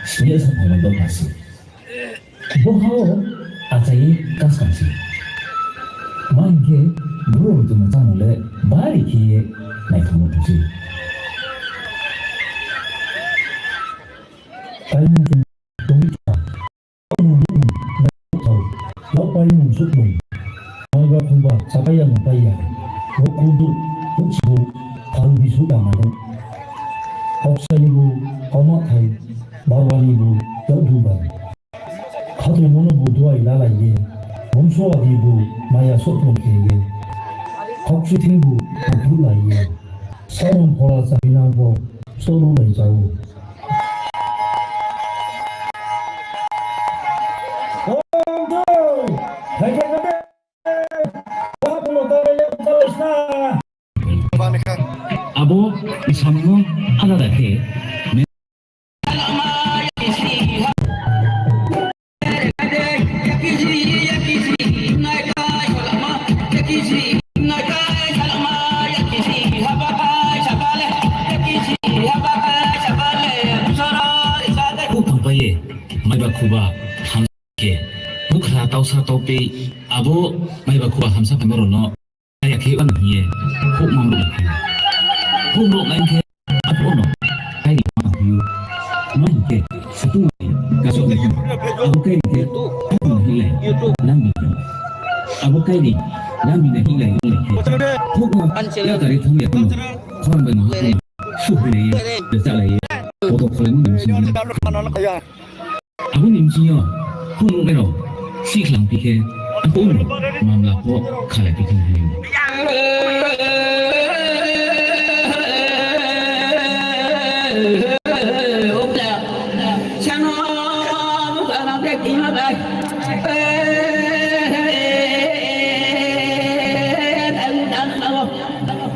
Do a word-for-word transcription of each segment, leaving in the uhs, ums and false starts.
Sini sa phaimani dok nasi. Bo hao achai kaskang si. Ma hingke buru rutuma chamo le bari khe naithok muthok si. Kaimung tungwi kha. Lokpai mung sukmung. Maiba khumba chapaiya mung paiya. Bo kudu, bo chibu, phalu bisu da maido. Hoksani bu, koma thai, barwani bu, yaudu bai. Khatungmano bo duai lalaiye, bumswadi bo maya sotmung kheye, khokchithing bo buphru laiye, samung phola charinang bo solu lai jao. Abo samung alada khe. Khuk thangpai ye, maiba khuba hamsa khe, bwkha tausa taupi, abo maiba khuba hamsa phaima rokno. Kaya khe ano hiye, huk mam rok khe. Huk rok nai khe, apo no, kairi ma hiyo. Ma hingke, satung ai, kasok ni. Abo kairi khe, huk no hilai, lambi. Abo kairi, lambi na hilai, hilai khe. Huk no, ya kari thum ya thum. Khorang bai no huk no. Suk ni ya, ya chalai ya. Koto kholai mo ni sini. Aboni bisingo khulumoknairok siklang pikhe aphuru mamla kok khalai pikhe hwnwi.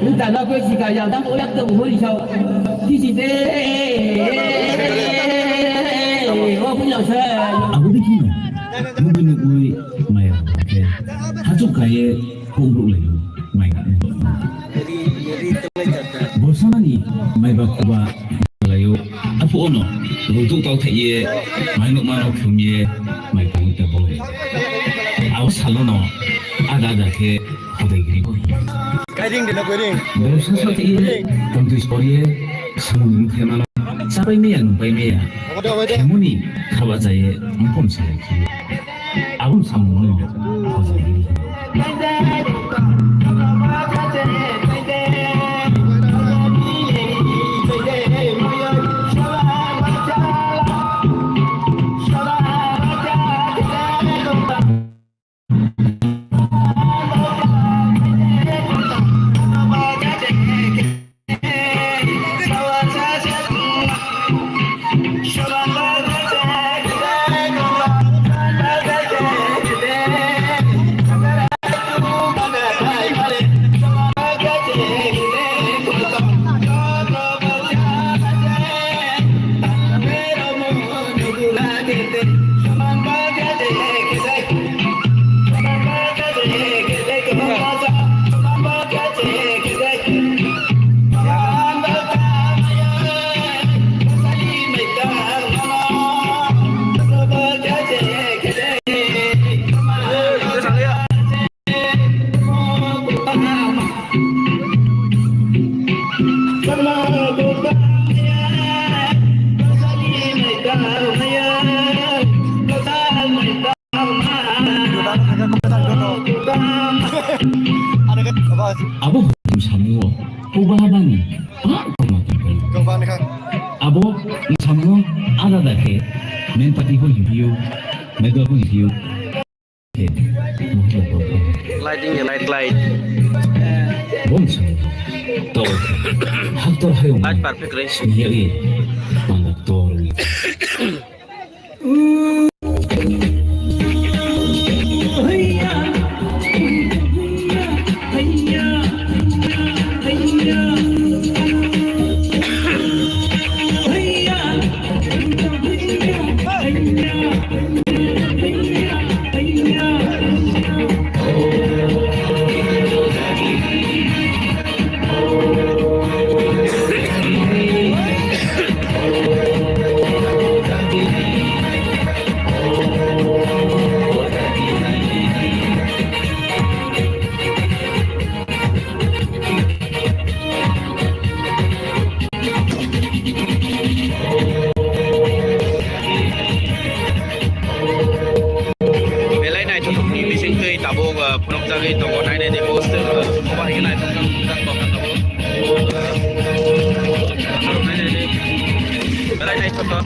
Wngkha na khe sika yang tang uyak tong hori sao. Kisi de. O punya se. Abo de kino. Mungkin nugui maya ke. Hachuk kaye kumruk layu maya. Bosamani maiba kuba layu. Apo ono. Rutuk tau thaiye. Mainuk mano khumye. Mai tangwi ta bo. Abo salono. Ada ada ke. Hodai giri bo. Kairing de na kairing. Bo sasa ke ye, tongtwi soriye, samung nung khe mano. Sabai meya nung bai meya. Kemuni khaba jaye, mpom salai khe. Abon samung no, hodai giri. Abo hwn samungo puba bani ba tongma tongphai. Abo samungo alada khe men party bo himphio, mega bo himphio. Lighting ya, light, light. Bom samungo. Tau. Haktor hayo. Light perfect range. Sumiyagi. Pangak tor. Tagwi tongo, nainai di post, mobile khe naithok jak tongo. Nainai di, belai naithok.